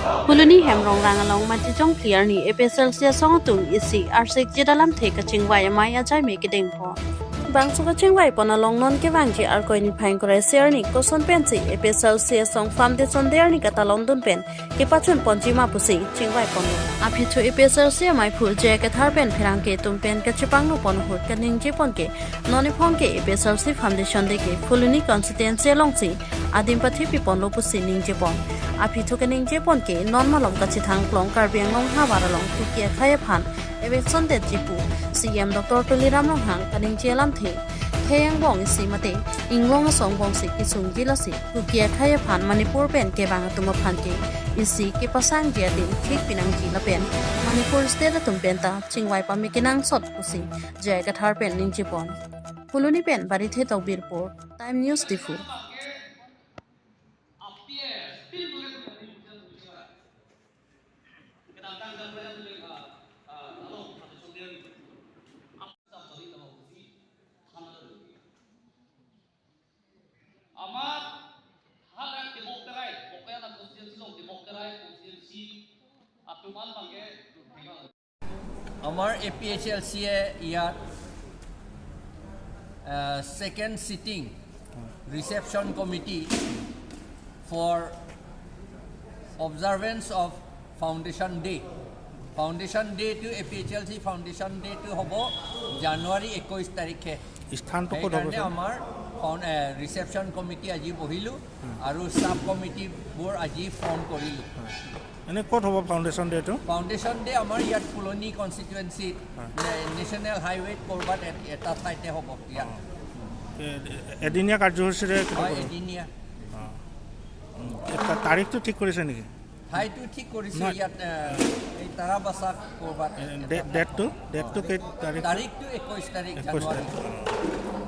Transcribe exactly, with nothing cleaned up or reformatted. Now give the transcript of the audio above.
Phuloni Hemrongrang along Matijong Phli arni A P H L C asong atum isi arsik jit alamthe kachingvai amei ajaime kedengpo. Bangso kachingvai pon along non kevangji Arkoi niphai ingkoi ra isi arni koson pensi A P H L C asong Foundation Day arni katalon dun pen kepachun ponji ma pusi chingvai ponlo. Aphi thu A P H L C amaiphu J I Kathar pen pherangke atum pen kachepangno pon ahut kaningje pon ke non iphong ke A P H L C Foundation Day ke Phuloni constituency alongsi adim pathepi ponlo pusi ningje pon. Aphi thu kaningje pon ke non malom kachethang klong Karbi Anglong havar along Kuki akhei aphan eviction detji pu C E M Doctor Tuliram Ronghang kaningje alamthe, khei angbong isi mate inglong asong angbongsi kesungji, lasi Kuki akhei aphan Manipur pen kevang atum aphan ke isi kepasangji adim thik pinangji lapen Manipur state atum penta chingvai pame kenangsot pusi J I Kathar pen ningje pon. Phuloni pen Barithe Tokbi report, Time News Diphu. আমাৰ হাত এক টিমক পেলাই, বকেয়া না কনষ্টিটুৱেঞ্চি লওঁ, টিমক পেলাই কনষ্টিটুৱেঞ্চি আক্ৰমণ ভাগে আমাৰ এ পি এইচ এল চিয়ে ইয়াত second sitting reception committee for observance of foundation day. Foundation ডেটো, A P H L C foundation ডেটো হ'ব জানুৱাৰী একৈছ তাৰিখে। স্থানটো ক'ত হ'ব, সেইকাৰণে ছাৰ? আমাৰ ফাউণ্ড ৰিচেপশ্যন কমিটি আজি বহিলোঁ আৰু ছাব কমিটিবোৰ আজি ফৰ্ম কৰিলোঁ। এনে ক'ত হ'ব ফাউণ্ডেশ্যন ডেটো? ফাউণ্ডেশ্যন ডে আমাৰ ইয়াত ফুলনি কনষ্টিটুৱেঞ্চিত হয়। নে-, নেশ্যনেল হাইৱেত ক'ৰবাত এ-, এটা ঠাইতে হ'ব ইয়াত। এ-, এদিনীয়া কাৰ্যসূচীৰে কিবা হয়, কৰিব? এদিনীয়া। অ। উম, এটা তাৰিখটো ঠিক কৰিছে নেকি? ঠাইটো ঠিক কৰিছে নহয়। ইয়াত, এ, এই তাৰাবাচা ক'ৰবাত এ, এটা ডে-, ঠাই। ডেটটো? ডেটটো কেই তাৰিখ? তাৰিখটো একৈছ তাৰিখ একৈছ জানুৱাৰী। তাৰিখ।